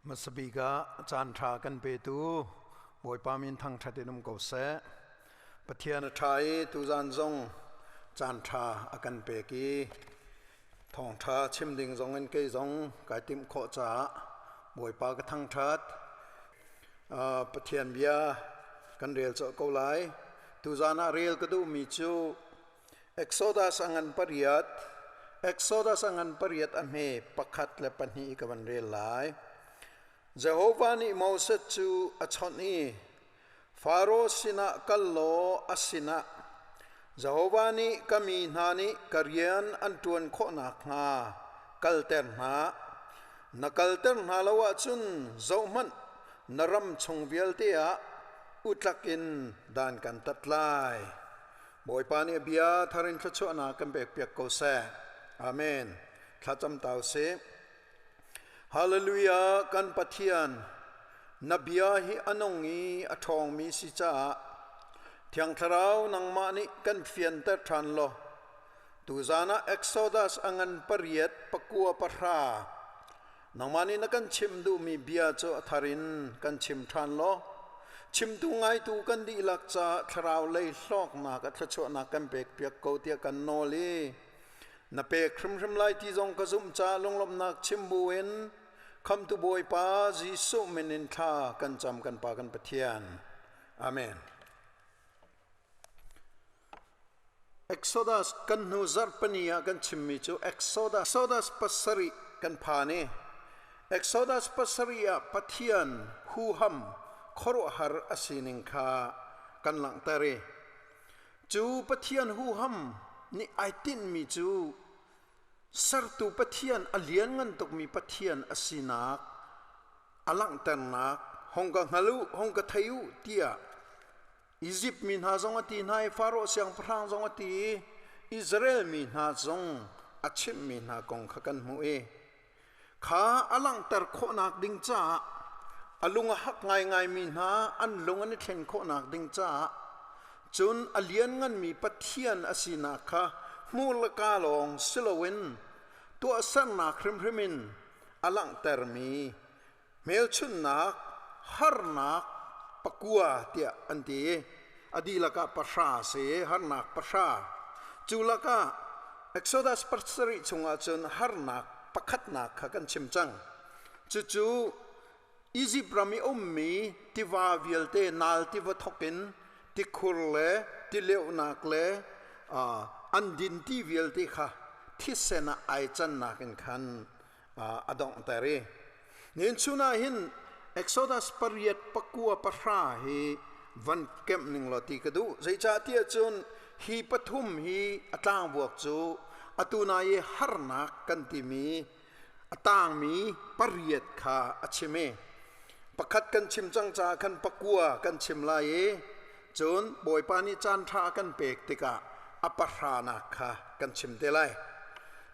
Hmasabik ah caan ṭha kan petu Bawipa min thangṭhat in um ko seh. Pathian a ṭha i tuzan zong caan ṭha a kan pek i thawngṭha chim ding zong in kei zong kai timh khawh caah Bawipa ka thangṭhat. Pathian bia kan rel colh ko lai. Tuzan ah rel ka duhmi cu Exodus a ngan pariat, Exodus a ngan pariat a hme pakhat le pahnih ka van rel lai. Jehovah nih Moses cu a chawnh i, Faro sinah kal law a sinah, Jehovah nih ka mi hna nih ka rian an ṭuan khawh nakhnga kalter hna. Na kalter hna lo ahcun zohhmanh, na ram chung vialte ah utlak in dan kan tat lai. Bawipa nih a bia thar in thluachuahnak kan pekpiak ko seh. Amen. Thlacam ta usih. Hallelujah kan Pathian na bia hi a nung i a ṭhawngmi si caah Thiang Thlarau nangmah nih kan fianter ṭhan law tuzan ah Exodus a ngan pariat pakua pahra Nangmah nih na kan chimh duhmi bia cu a thar in kan chim ṭhan law chimtu ngaitu kan dihlak caah thlarau lei hlawknak a thluachuahnak kan pekpiak ko tiah kan nawl i na pek hrimhrim lai ti zong ka zumh caah lunglawmhnak chim buin Khamtu Bawipa Jesuh min in thla kan cam kan Pa kan Pathian. Amen. Exodus kan hnu zarhpini ah kan chimmi cu Exodus, Exodus pasarih kan phan i Exodus pasarih ah Pathian huham khuaruahhar a sining kha kan langhter i cu Pathian huham nih ai tinhmi cu sertu Pathian a lianngan tukmi Pathian a sinak a langhternak hong ka hngal u hong ka thei u tiah Izipt mi hna zong a ti hna i Faraoh siangpahrang zong a ti i Israel mi hna zong a chimhmi hna kong kha kan hmuh i kha a langhter khawhnak ding caah a lung a hak ngaingaimi hna an lung an i thlen khawhnak ding caah cun a liannganmi Pathian a sinak kha hmur le kaa lawng si loin tuahsernak hrimhrim in a langhtermi hmelchunhnak harnak pakua tiah an ti i a dihlak ah pahra a si harnak pahra cu lakah Exodus pasarih chungah cun harnak pakhatnak kha kan chim cang cucu Izipt ram i ummi tiva vialte nal tiva thawk in tikhur le tileuhnak le an dinti vialte kha thisen ah ai cannak in khan a donghter i nihin chun ah hin Exodus pariat pakua pahra hi van kemh ning law ti ka duh zeicahtiah cun hi pathum hi a tlangvuak cu atu na i harnak kan timi a tangmi pariat kha a chim i pakhat kan chim cang caah khan pakua kan chim lai i cun Bawipa nih caan ṭha a kan pek tikah a pahranak kha kan chim te lai.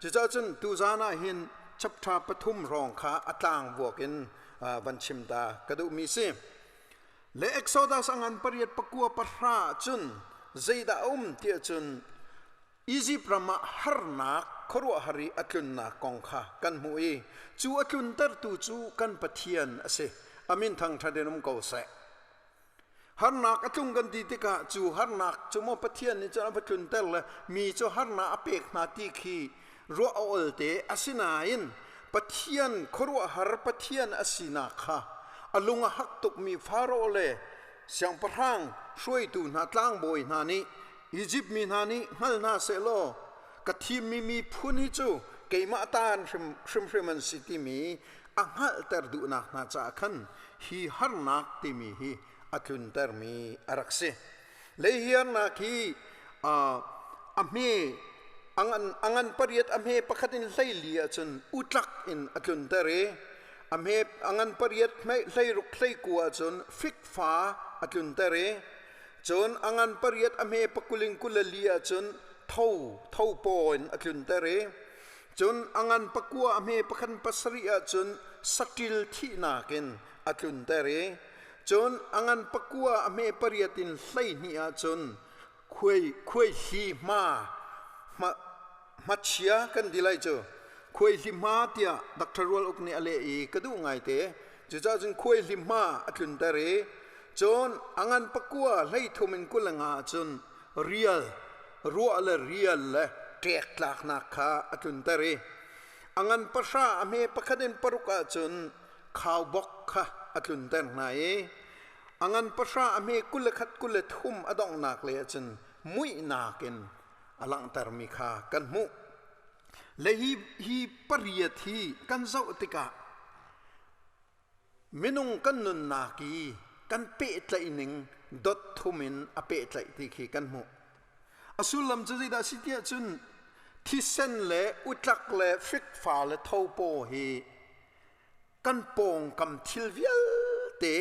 Cucaah cun tuzan ah hin chapter pathum hrawng kha a tlang vuak in van chim ta ka duhmi si. Le Exodus a ngan pariat pakua pahra cun zeidah a um tiah cun Izipt ram ah harnak khuaruahhar i a tlunnak kong kha kan hmuh i cu a tluntertu cu kan Pathian a si. A min thangṭhat in um ko seh. Harnak a tlung kan ti tikah cu harnak cu maw Pathian nih cun a va tlunter le mi cu harnak a pek hna ti khi ruah a olte. Asinain Pathian khuaruahhar Pathian a sinak kha a lung a hak tukmi Faraoh le siangpahrang hruaitu hna tlangbawi hna nih Izipt mi hna nih hngal hna sehlaw ka thimmi miphun hi cu keimah ta hrimhrim an si timi a hngalhter duhnak hna caah khan hi harnak timi hi a tluntermi a rak si. Le hi harnak hi a hme a ngan pariat a hme pakhat in hleili ahcun utlak in a tlunter i a hme a ngan pariat hleiruk hleikua ahcun fikfa a tlunter i cun a ngan pariat a hme pakulin kulali ahcun tho tho paw in a tlunter i Cun a ngan pakua a hme pakhat pasarih ahcun saṭil thihnak in a tlunter i cun a ngan pakua a hme pariat in hleihnih ahcun khuai khuaihli hma hma hmachia kan ti lai cu khuaihli hma tiah Dr. Rual Uk nih a leh i ka duh ngaite. Cucaah cun khuai hlima a tlunter i cun a ngan pakua 13 in 25 cun rial ruah le rial le ṭek tlaknak kha a tlunter i a ngan pahra a hme pakhat in paruk ahcun khaubawk kha a tlunter hna i a ngan pahra a hme 21 23 a donghnak lei ahcun muihnak in a langhtermi kha kan hmuh. Le hi pariat hi kan zoh tikah minung kan nunnak i kan pehtlaih ning dot thum in a pehtlaih ti khi kan hmuh. A sullam cu zeidah si tiah cun thisen le utlak le fikfa le thopaw hi kan pawngkam thil vialte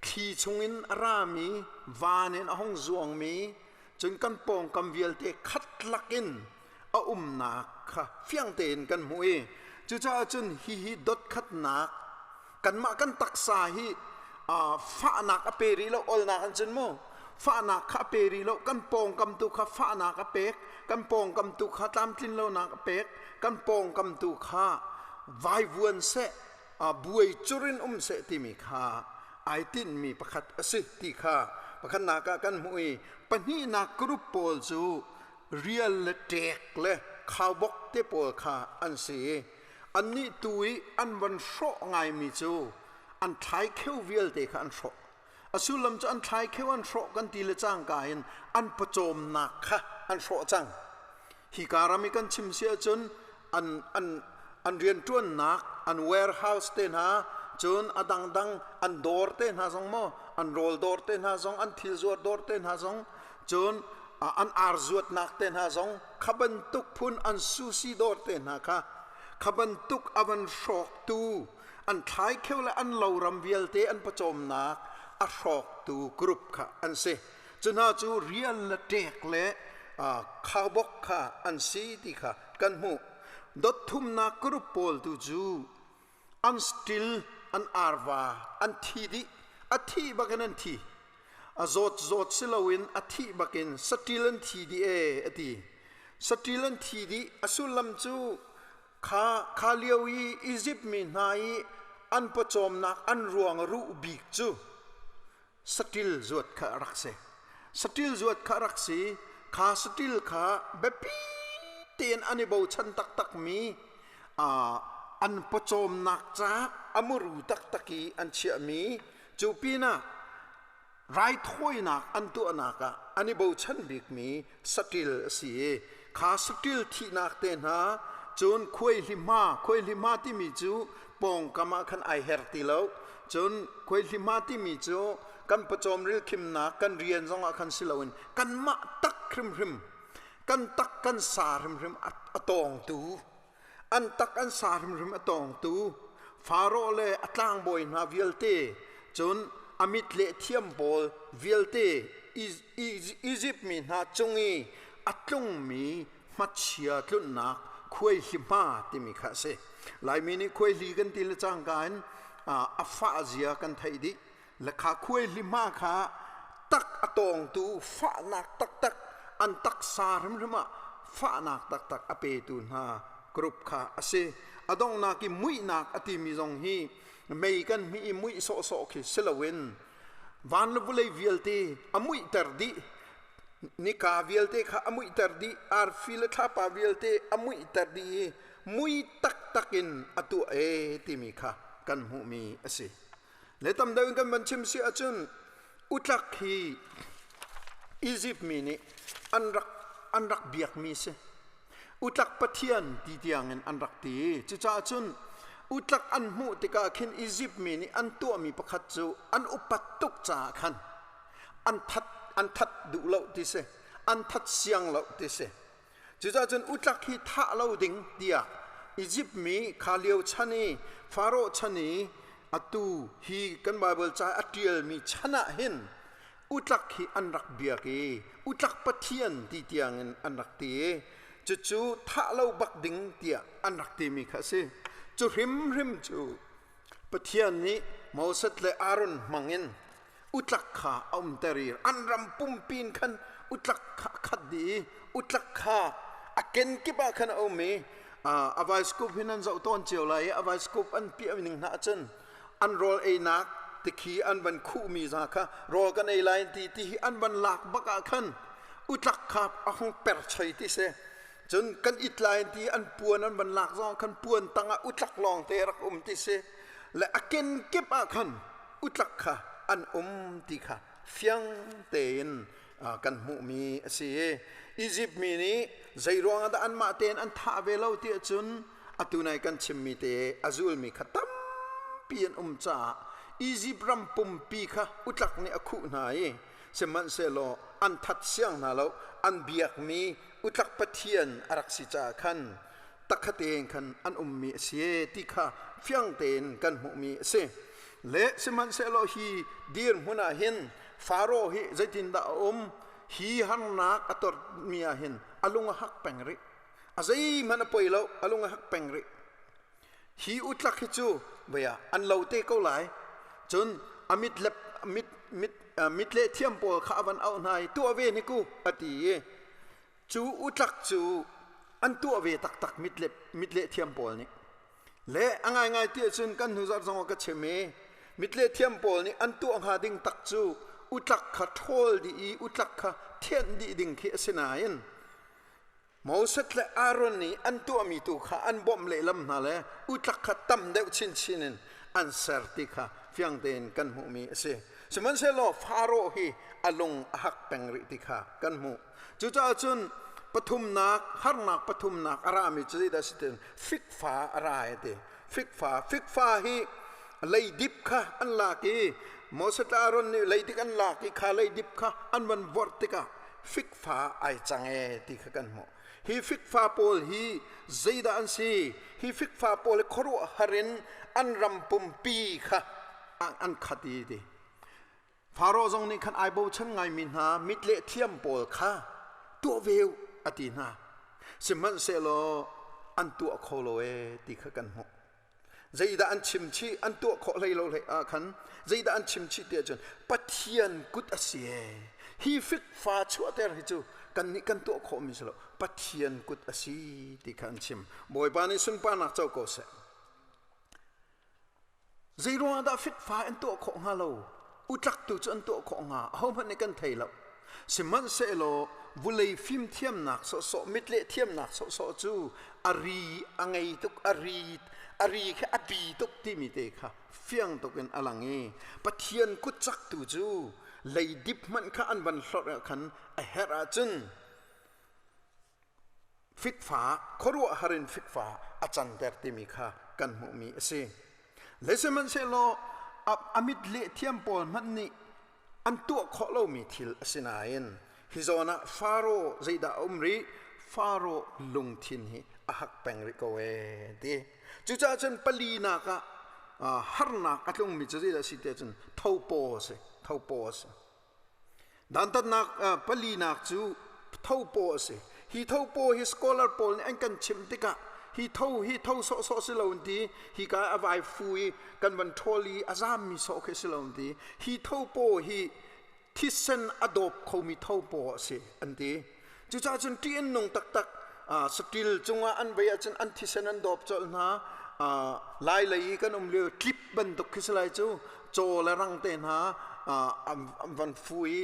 thli chungin a rami, van in a hung zuangmi, cun kan pawngkam vialte khat lakin a umnak kha fiang tein kan hmuh i cucaah cun hihi dotkhatnak kanmah kan taksa hi fahnak a pe rih lo olnak an cun mu fahnak kha a pe rih lo, kan pawngkam tu kha fahnak a pek, kan pawngkam tu kha tlamtlin lonak a pek, kan pawngkam tu kha vaivuan seh, buai curin um seh timi kha ai tinhmi pakhat a si ti kha pakhatnak ah kan hmuh i pahnihnak group pawl cu rial le ṭek le khaubawk te pawl kha an si i annih tu i an van hrawh ngaimi cu an thlaikheu vialte kha an hrawh. A sullam cu an thlaikheu an hrawh kan ti le cangka in an pawcawmnak kha an hrawh cang. Hi ka ram i kan chim si ahcun an an an rianṭuannak an warehouse te hna, cun a dangdang an dawr te hna zong maw, an rawl dawr te hna zong, an thil zuar dawr te hna zong, cun an ar zuatnak te hna zong, kha bantuk phun an sushi dawr te hna kha, kha bantuk a van hrawktu an thlaikheu le an loram vialte an pawcawmnak a hrawktu group kha an si. Cu hna cu rial le ṭek le khaubawk kha an si ti kha kan hmuh. Dot thumnak group pawl tu cu an still, an arva an thi dih, a thi bakin an thi, a zawt zawt si loin a thih bakin saṭil an thi dih e a ti. Saṭil an thi dih a sullam cu kha kha lio i Izipt mi hna i an pawcawmnak an ruang ruh bik cu saṭil zuat kha a rak si. Saṭil zuat kha a rak si. Kha saṭil kha biapi tein an i bochan taktakmi an pawcawmnak caah a muru taktak i an chiahmi, cu pinah raithawinak an tuahnak ah an i bochan bikmi saṭil a si i kha saṭil thihnak te hna, cun khuaihlima, khuaihlima timi cu pawngkam ah khan ai her ti lo, cun khuaihlima timi cu kan pawcawm rilkhimnak kan rian zongah khan si loin kanmah tak hrimhrim, kan tak kan sa hrimhrim a tawngtu, an tak an sa hrimhrim a tawngtu Faro le a tlangbawi hna vialte, cun a mit le thiam pawl vialte, Izipt mi hna cung i a tlungmi hmachia tlunhnak khuaihlima timi kha a si. Laimi nih khuaihli kan ti le cangka in a fah zia kan theih dih. Le kha khuaihlima kha tak a tawngtu, fahnak taktak an taksa hrimhrim ah fahnak taktak a petu hna group kha a si. A donghnak i muihnak a timi zong hi mei kan hmih i muih sawhsawh khi si loin van le vawlei vialte a muihter dih, nika vialte kha a muihter dih, arfi le thlapa vialte a muihter dih i mui taktak in a tuah e timi kha kan hmuhmi a si. Le tam deuh in kan van chim si ahcun utlak hi Izipt mi nih an rak biakmi si. Utlak pathian ti tiangin an rak ti. Cucaah cun utlak an hmuh tikah khin Izipt mi nih an tuahmi pakhat cu an upat tuk caah khan an that duh lo ti si, an that siang lo ti si. Cucaah cun utlak hi thah lo ding tiah Izipt mi kha lio chan i Faraoh chan i atu hi kan Baibal ca a ṭialmi chan ah hin utlak hi an rak biak i utlak pathian ti tiangin an rak ti i cucu thah lo bak ding tiah an rak timi kha a si. Cu hrimhrim cu Pathian nih Moses le Aaron hmangin utlak kha a umter i an ram pumpi in khan utlak kha a khat dih i utlak kha a kenkip ah khan a um i a vaiskup hin an zoh tawn cio lai i a vaiskup an piah ning hna ahcun An rawl einak tikhi an van khuhmi za kha rawl kan ei lai ti ti hi an van lak bak ah khan utlak kha a hung per choi ti si. Cun kan it lai ti an puan an van lak zong khan puan tangah utlak lawng te rak um ti si. Le a ken kip ah khan utlak kha an um ti kha fiang tein kan hmuhmi a si. Izipt mi nih zei ruangah dah anmah tein an thah ve lo ti ahcun atu nai kan chimmi te a zulmi kha tampi an um caah Izipt ram pumpi kha utlak nih a khuh hna i sihmanhsehlaw an that siang hna lo. An biakmi utlak pathian a rak si caah khan takhatein khan an ummi a si ti kha fiang tein kan hmuhmi a si. Le sihmanhsehlaw hi dirhmun ah hin Faro hi zeitindah a um? Hi harnak a tormi ah hin a lung a hak peng rih. A zeihmanh a poi lo, a lung a hak peng rih. Hi utlak hi cu vei ah an lo te ko lai. Cun a mit le mit mit mit le thiam pawl kha a van auh hna i tuah ve ni ku a ti i cu utlak cu an tuah ve taktak mit le thiam pawl nih. Le a ngaingai ti ahcun kan hnuzarh zong ah ka chim i mitleh thiam pawl nih an tuah hnga ding tak cu utlak kha ṭhawl dih i utlak kha thianh dih ding khi a si nain Moses le Aaron nih an tuahmi tu kha an bawmh lehlam hna le utlak kha tam deuh chinchin in an ser ti kha fiang tein kan hmuhmi a si. Sihmanhsehlaw Faro hi a lung a hak peng rih ti kha kan hmuh. Cucaah cun pathumnak harnak pathumnak a rami cu zeidah si tin fikfa a ra e ti. Fikfa fikfa hi leidip kha an lak i Moses le Aaron nih leidip an lak i kha leidip kha an van vorh tikah fikfa ai cang e ti kha kan hmuh. Hi fikfa pawl hi zeidah an si? Hi fikfa pawl hi khuaruahhar in an ram pumpi kha an khat i ti. Faro zong nih khan ai bochan ngaimi hna mitleh thiam pawl kha tuah ve u a ti hna. Sihmanhsehlaw an tuah kho lo ee ti kha kan hmuh. Zeidah an chim chih, an tuah khawh hlei lo hlei ah khan zeidah an chim chih ti ahcun Pathian kut a si ee. Hi fikfa chuahter hi cu kannih kan tuah khawhmi si lo. Pathian kut a si ti kha an chim. Bawipa nih sunparnak co ko seh. Zeiruangah dah fikfa an tuah khawh hnga lo? Utlak tu cu an tuah khawh hnga. Ahohmanh nih kan thei lo. Sihmanhsehlaw vulei fimthiamnak sawhsawh, mitleh thiamnak sawhsawh cu a ri a ngei tuk, a ri a ri kha a bi tuk timi te kha fiang tuk in a lang i Pathian kutcak tu cu leidip hmanh kha an van hlorh ah khan a herh ahcun fikfa khuaruahhar in fikfa a canter timi kha kan hmuhmi a si. Le sihmanhsehlaw a mit leh thiam pawl hmanh nih an tuah khawh lomi thil a si nain hi zawn ah Faro zeidah a um rih? Faro lungthin hi a hak peng rih ko ee ti. Cucaah cun palinak ah harnak a tlungmi cu zeidah a si tiah cun thopaw a si. Thopaw a si. Dantatnak palinak cu thopaw a si. Hi thopaw hi scholar pawl nih an kan chimh tikah hi tho hi tho sawhsawh si lo an ti. Hi ka a vai fu i kan van ṭhawl i a zammi sawh khi si lo an ti. Hi thopaw hi thisen a dawp khomi thopaw a si an ti. Cucaah cun ṭih an nung taktak. Saṭil cungah an vei ahcun an thisen an dawp colh hna. Lai lei i kan um lio tlip bantuk khi si lai cu. Caw le rang te hna an van fu i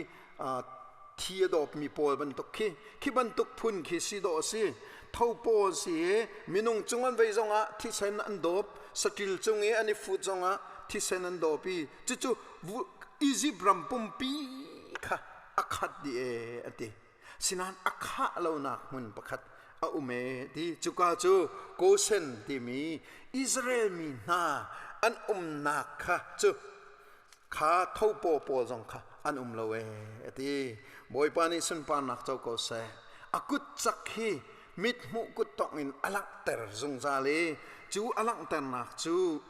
thi a dawpmi pawl bantuk khi. Khi bantuk phun khi si dawh a si. Thopaw an si i minung cung an vei zongah thisen an dawp. Saṭil cung i an i fut zongah thisen an dawp i cucu Izipt ram pumpi kha a khat dih ee a ti. Sinain a khah lonak hmun pakhat a um ee ti. Cuka cu Goshen timi Israel mi hna an umnak kha cu kha thopaw pawl zong kha an um lo ee a ti. Bawipa nih sunparnak co ko seh. A kut cak hi mithmuh kuttongh in a langhter zungzal i cu a langhternak cu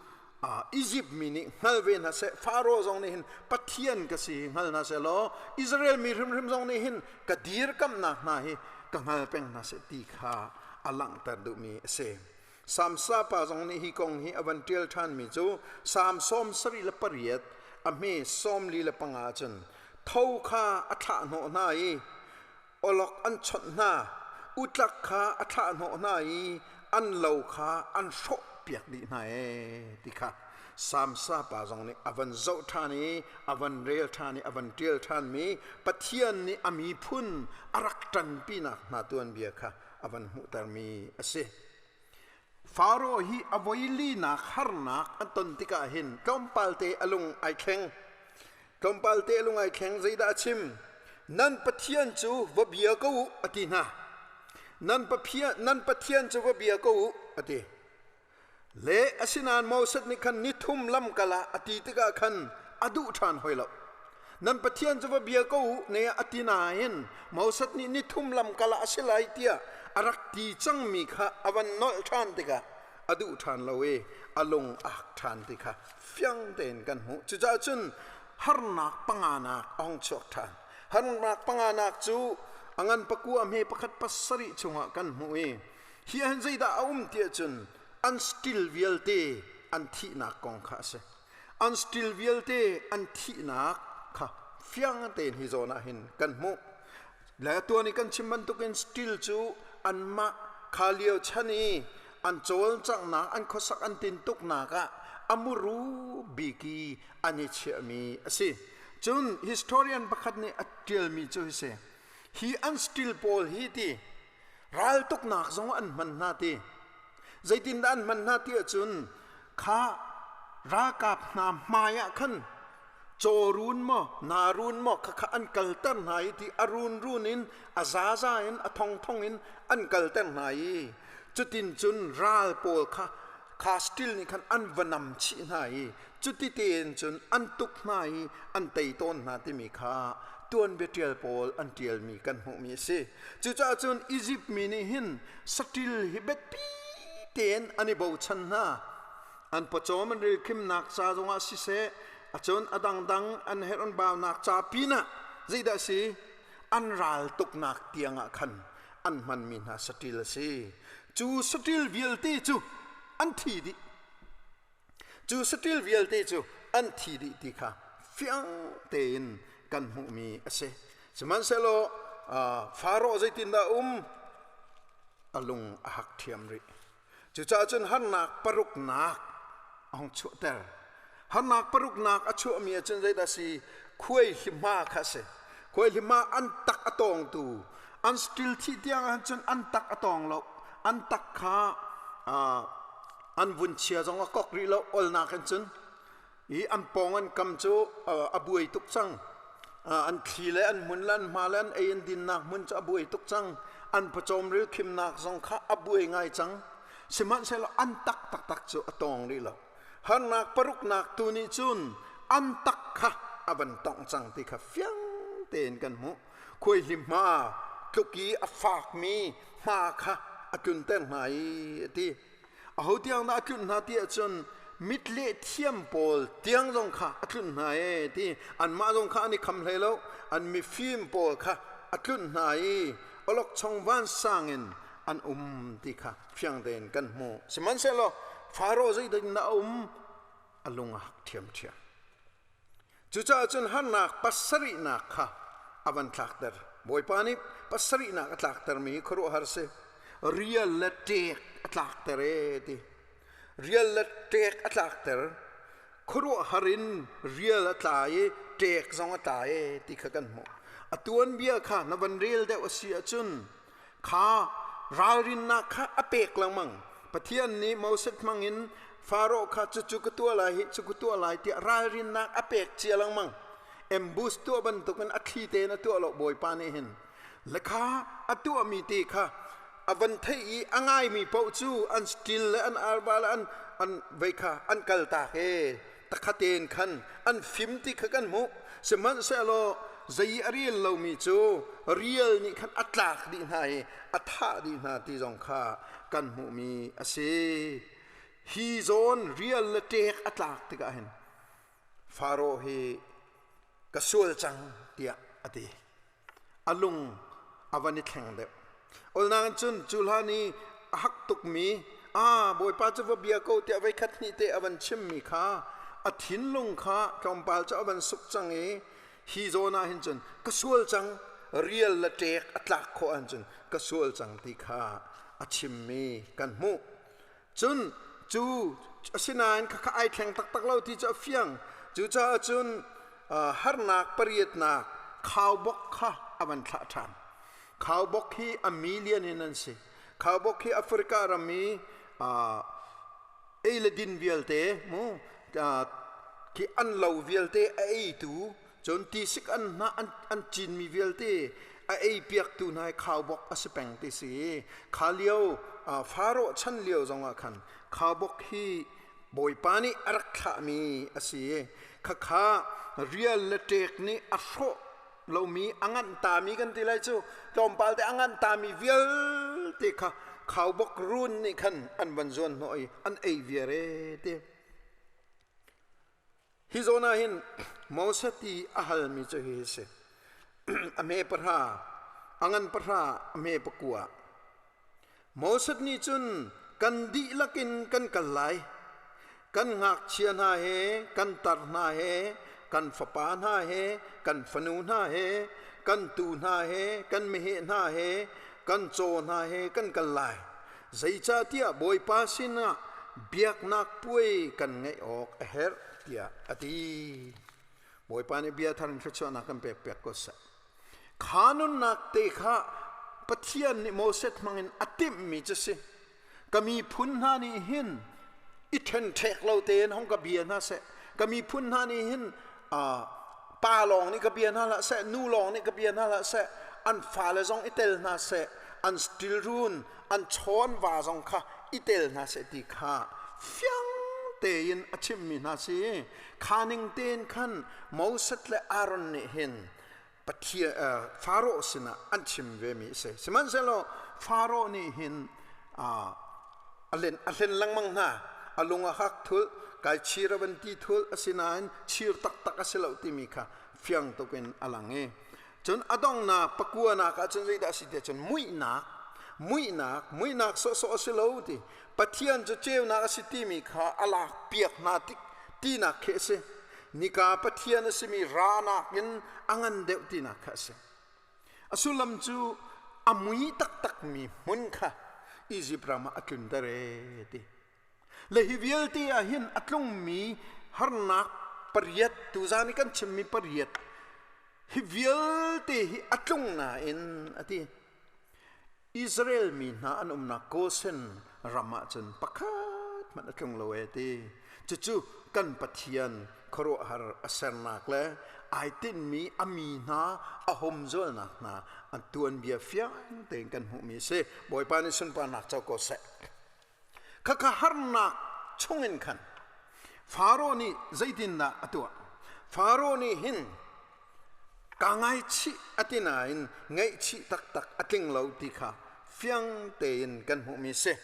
Izipt mi nih hngal ve hna seh, Faro zong nih hin Pathian ka si hi hngal hna seh law Israel mi hrimhrim zong nih hin ka dirkamnak hna hi ka hngal peng hna seh ti kha a langhter duhmi a si. Samsa pa zong nih hi kong hi a van ṭial ṭhanmi cu Salm 78 a hme 45 cun tho kha a thlah hnawh hna i awlok an chawnh hna, utlak kha a thlah hnawh hna i an lo kha an hrawhpiak dih hna ee ti kha. Samsa pa zong nih a van zoh ṭhan i a van rel ṭhan i a van ṭial ṭhanmi Pathian nih a miphun a rak ṭanpinak hna tuanbia kha a van hmuhtermi a si. Faro hi a voi linak harnak an ton tikah hin tlawmpal te a lung ai thleng. Tlawmpal te a lung ai thleng. Zeidah a chim? Nan Pathian cu va bia ko u a ti hna. Nan Pathian, nan Pathian cu va bia ko u a ti. Le asinain Moses nih khan nithum lamkal ah a ti tikah khan a duh ṭhan hoi lo. Nan Pathian cu va bia ko u ne a ti nain Moses nih nithum lamkal ah a si lai tiah a rak ti cangmi kha a van nolh ṭhan tikah a duh ṭhan lo i a lung a hak ṭhan ti kha fiang tein kan hmuh. Cucaah cun harnak panganak a hung chuak ṭhan. Harnak panganak cu a ngan pakua hme pakhat pasarih chungah kan hmuh i hi ahhin zeidah a um ti ahcun an still vialte an thihnak kong kha a si. An still vialte an thihnak kha fiang tein hi zawn ah hin kan hmuh. Le tuan i kan chim bantukin still cu anmah kha lio chan i an cawlcanghnak, an khuasak an tintuknak ah a muru bik i an i chiahmi a si. Cun historian pakhat nih a ṭialmi cu hi si. Hi an still pawl hi ti raltuknak zong an hman hna ti. Zeitindah an hman hna ti ahcun kha ralkap hna hmai ah khan cawrun maw narun maw khakha an kalter hna i ti a runrun in a zaza in a thongthong in an kalter hna i cutin cun ral pawl kha kha stil nih khan an va nam chih hna i cuti tein cun an tuk hna i an tei tawn hna timi kha tuanbia ṭial pawl an ṭialmi kan hmuhmi a si. Cucaah cun Izipt mi nih hin saṭil hi biapi tein an i bochan hna. An pawcawm an rilkhimnak ca zongah siseh, acun a dangdang an herh an baunak ca pinah zeidah a si? An ral tuknak tiangah khan an hmanmi hna saṭil a si. Cu saṭil vialte cu an thi dih. Cu saṭil vialte cu an thi dih ti kha fiang tein kan hmuhmi a si. Sihmanhsehlaw Faro zeitindah a um? A lung a hak ṭhiam rih. Cucaah cun harnak paruknak a hung chuahter. Harnak paruknak a chuahmi ahcun zeidah a si? Khuaihlima kha a si. Khuaihlima an tak a tawngtu, an stil thih tiang ahcun an tak a tawng lo. An tak kha an vun chia zong a kok rih lo olnak in cun i an pawng an kam cu a buai tuk cang. An thli le an hmun le an hma le an ei an dinnak hmun cu a buai tuk cang. An pawcawm ril khimnak zong kha a buai ngai cang. Sihmanhsehlaw an tak taktak cu a tawng rih lo. Harnak paruknak tu nih cun an tak kha a van tongh cang ti kha fiang tein kan hmuh. Khuaihlim hma tluk i a fakmi hma kha a tlunter hna i a ti. Aho tiang dah a tlunh hna ti ahcun mit leh thiam pawl tiang zong kha a tlunh hna e ti. Anmah zong kha an i kham hlei lo. An mifim pawl kha a tlunh hna i awlokchong vansang in an um ti kha fiang tein kan hmuh. Sihmanhsehlaw Faro zeitin dah a um? A lung a hak ṭhiamṭhiam. Cucaah cun harnak pasarihnak kha a van tlakter. Bawipa nih pasarihnak a tlaktermi hi khuaruahhar si. Rial le ṭek a tlakter ee ti. Rial le ṭek a tlakter. Khuaruahhar in rial a tla i ṭek zong a tla ee ti kha kan hmuh. A tuanbia kha na van rel deuh a si ahcun kha ralrinnak kha a pek lengmang. Pathian nih Moses hmangin Faro kha cucu ka tuah lai hi cu ka tuah lai tiah ralrinnak a pek cia lengmang. Ambush tuah bantukin a thli tein a tuah lo Bawipa nih hin. Le kha a tuahmi te kha a van theih i a ngaimi paoh cu an stil le an arva le an vei kha an kaltak e takhaten khan an fim ti kha kan hmuh. Sihmanhsehlaw zei a rel lomi cu rial nih khan a tlak dih hna i a thah dih hna ti zong kha kan hmuhmi a si. Hi zawn rial le ṭek a tlak tikah hin Faro hi ka sual cang tiah a ti. A lung a van i thleng deuh. Olnak cun cu hlan i a hak tukmi a Bawipa cu va bia ko tiah voikhat hnih te a van chimmi kha a thinlung kha tlawmpal cu a van suk cang i hi zawn ah hin cun ka sual cang, rial le ṭek a tlak khawh ahcun ka sual cang ti kha a chimmi kan hmuh. Cun Cu asinain khakha ai thleng taktak lo ti cu a fiang. Cucaah cun harnak pariatnak khaubawk kha a van thlah ṭhan. Khaubawk hi a million in an si. Khaubawk hi Africa ram i ei le din vialte mu khi an lo vialte a eitu, cun tisik an hnah an cinmi vialte a ei piaktu hna hi khaubawk a si peng ti si. Kha lio Faro chan lio zongah khan khaubawk hi Bawipa nih a rak thlahmi a si. Khakha rial le ṭek nih a hrawh lomi, a nganh tami kan ti lai cu, tlawmpal te a nganh tami vialte kha khaubawk run nih khan an van zuan hnawh i an ei viar e ti. Hi zawn ah hin Moses ti a halmi cu hihi si. A hme pahra, a ngan pahra, a hme pakua. Moses nih cun kan dihlak in kan kal lai. Kan ngakchia hna he, kan tar hna he, kan fapa hna he, kan fanu hna he, kan tuu hna he, kan meheh hna he, kan caw hna he kan kal lai. Zeicahtiah Bawipa sinah biaknak puai kan ngeih awk a herh tiah a ti. Bawipa nih bia thar in thluachuahnak kan pek piak ko seh. Kha nunnak te kha Pathian nih Moses hmangin a timhmi cu si. Ka miphun hna nih hin i ṭhenṭhek lo tein hong ka bia hna seh. Ka miphun hna nih hin pa lawng nih ka bia hna hlah seh, nu lawng nih ka bia hna hlah seh, an fale zong i tel hna seh, an stilrun, an chawn va zong kha i tel hna seh ti kha fiang tein a chimmi hna si. Kha ning tein khan Moses le Aaron nih hin Pathian Faro sinah an chim vemi a si. Sihmanhsehlaw Faro nih hin a len a hlen lengmang hna. A lung a hak thulh, kai chir a van ti thulh, asinain chir taktak a si lo timi kha fiang tukin a lang i cun a donghnak pakuanak ah cun zeidah a si tiah cun muihnak, muihnak, muihnak sawhsawh a si lo ti. Pathian cu ceunak a si timi kha a lak piak hna tik tinak khi a si. Nika Pathian a simi ra nakin a ngan deuh tinak kha a si. A sullam cu a mui taktakmi hmun kha Izipt ram ah a tlunter ee ti. Le hi vialte ah hin a tlungmi harnak pariat, tuzan i kan chimmi pariat, hi vialte hi a tlung nain a ti. Israel mi hna an umnak Goshen ram ah cun pakhat hmanh a tlung lo ee ti. Cucu kan Pathian khuaruahhar a sernak le ai tinhmi a mi hna a humzualnak hna an tuanbia fiang tein kan hmuhmi a si. Bawipa nih sunparnak co ko seh. Khakha harnak chungin khan Faro nih zeitindah a tuah? Faro nih hin kaa ngaichih a ti nain ngaihchih taktak a tling lo ti kha fiang tein kan hmuhmi a si.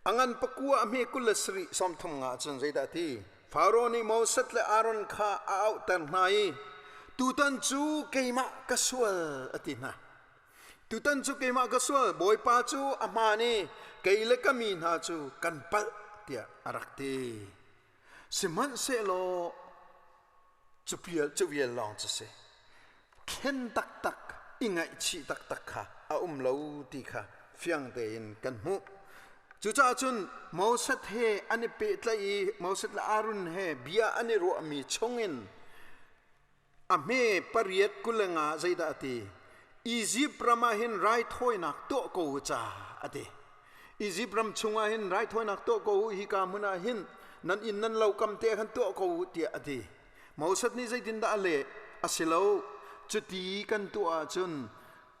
A ngan pakua a hme 27 30 nga cun zeidah a ti? Faro nih Moses le Aaron kha a auhter hna i tutan cu keimah ka sual a ti hna. Tutan cu keimah ka sual, Bawipa cu a hmaan i kei le ka mi hna cu kan palh tiah a rak ti. Sihmanhsehlaw cu pial cu vial lawng cu si. Thlen taktak i ngaihchih taktak kha a um lo ti kha fiang tein kan hmuh. Cucaah cun Moses he an i pehtlaih i Moses le Aaron he bia an i ruahmi chungin A hme pariat 25 zeidah a ti? Izipt ram ah hin raithawinak tuah ko u ca a ti. Izipt ram chungah hin raithawinak tuah ko u, hika hmun ah hin nan inn nan lo kam te khan tuah ko u tiah a ti. Moses nih zeitindah a leh? A si lo. Cuti kan tuah ahcun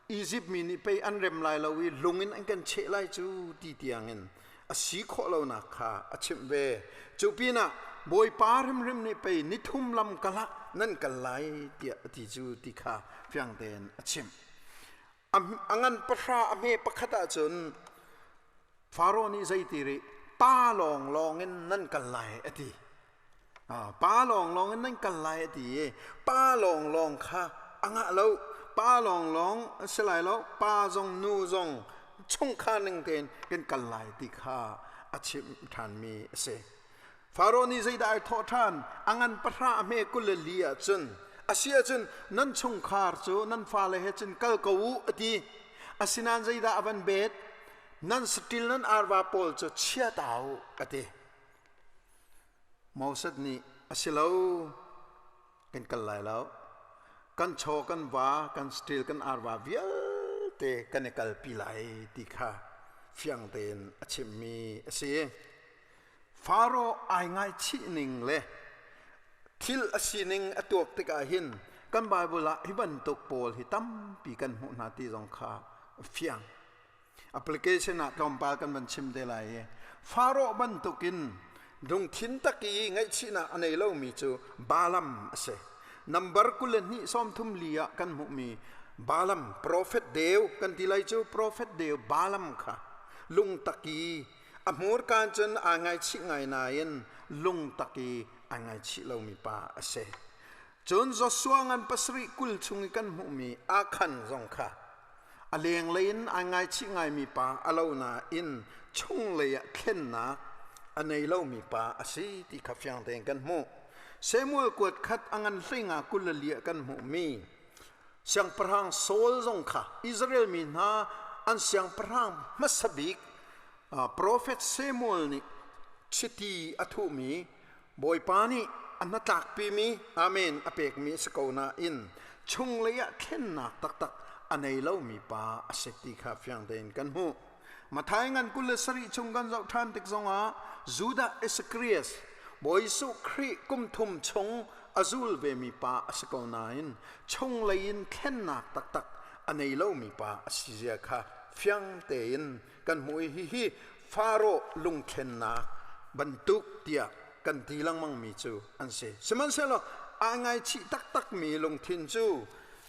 Izipt mi nih pei an rem lai lo i lung in an kan cheh lai cu ti tiangin a si khawh lonak kha a chimh ve. Cu pinah Bawipa hrimhrim nih pei nithum lam kal ah nan kal lai tiah a ti cu ti kha fiang tein a chimh. A ngan pahra a hme pakhat ahcun Faro nih zei ti rih pa lawnglawng in nan kal lai a ti. Pa lawnglawng in nan kal lai a ti i pa lawnglawng kha a ngah lo. Pa lawnglawng a si lai lo. Pa zong nu zong chungkhar ning tein kan kal lai ti kha a chimh ṭhanmi a si. Faro nih zeidah ai thawh ṭhan? A ngan pahra a hme 24 ahcun a si ahcun nan chungkhar cu nan fale he cun kal ko u a ti. Asinain zeidah a van bet? Nan saṭil nan arva pawl cu chia ta u, a ti. Moses nih a si lo, kan kal lai lo. Kan chaw kan va, kan saṭil kan arva vialte kan i kalpi lai ti kha fiang tein a chimmi a si. Faro ai ngaichih ning le thil a sining a tuak tikah hin kan Bible ah hi bantuk pawl hi tampi kan hmuh hna ti zong kha fiang. Application ah tlawmpal kan van chim te lai i Faro bantukin lungthin tak i ngaihchihnak a nei lomi cu Balaam a si. Number 22 34 ah kan hmuhmi Balaam profet deu kan ti lai cu profet deu Balaam kha lungtak i a hmurka cun aa ngaichih ngai nain lungtak i aa ngaichih lomi pa a si. Cun Joshua ngan pasarih 20 chung i kan hmuhmi Akhan zong kha a lenglei in aa ngaichih ngaimi pa a lo nain chunglei ah thlennak a nei lomi pa a si ti kha fiang tein kan hmuh. Samuel kuat khat a ngan hleinga 24 ah kan hmuhmi Siangpahrang Saul zong kha Israel mi hna an siangpahrang hmasa bik profet Samuel nih chiti a thuhmi Bawipa nih a hnatlakpimi amen a pekmi a si ko nain chunglei ah thlennak taktak a nei lomi pa a si ti kha fiang tein kan hmuh. Matthai ngan 27 chung kan zoh ṭhan tik zongah Judah Iscariot Bawi Jesuh Khrih kum thum chung a zul vemi pa a si ko nain chunglei in thlennak taktak a nei lomi pa a si zia kha fiang tein kan hmuh i hihi Faro lungthlennak bantuk tiah kan ti lengmangmi cu an si. Sihmanhsehlaw aa ngaichih taktakmi lungthin cu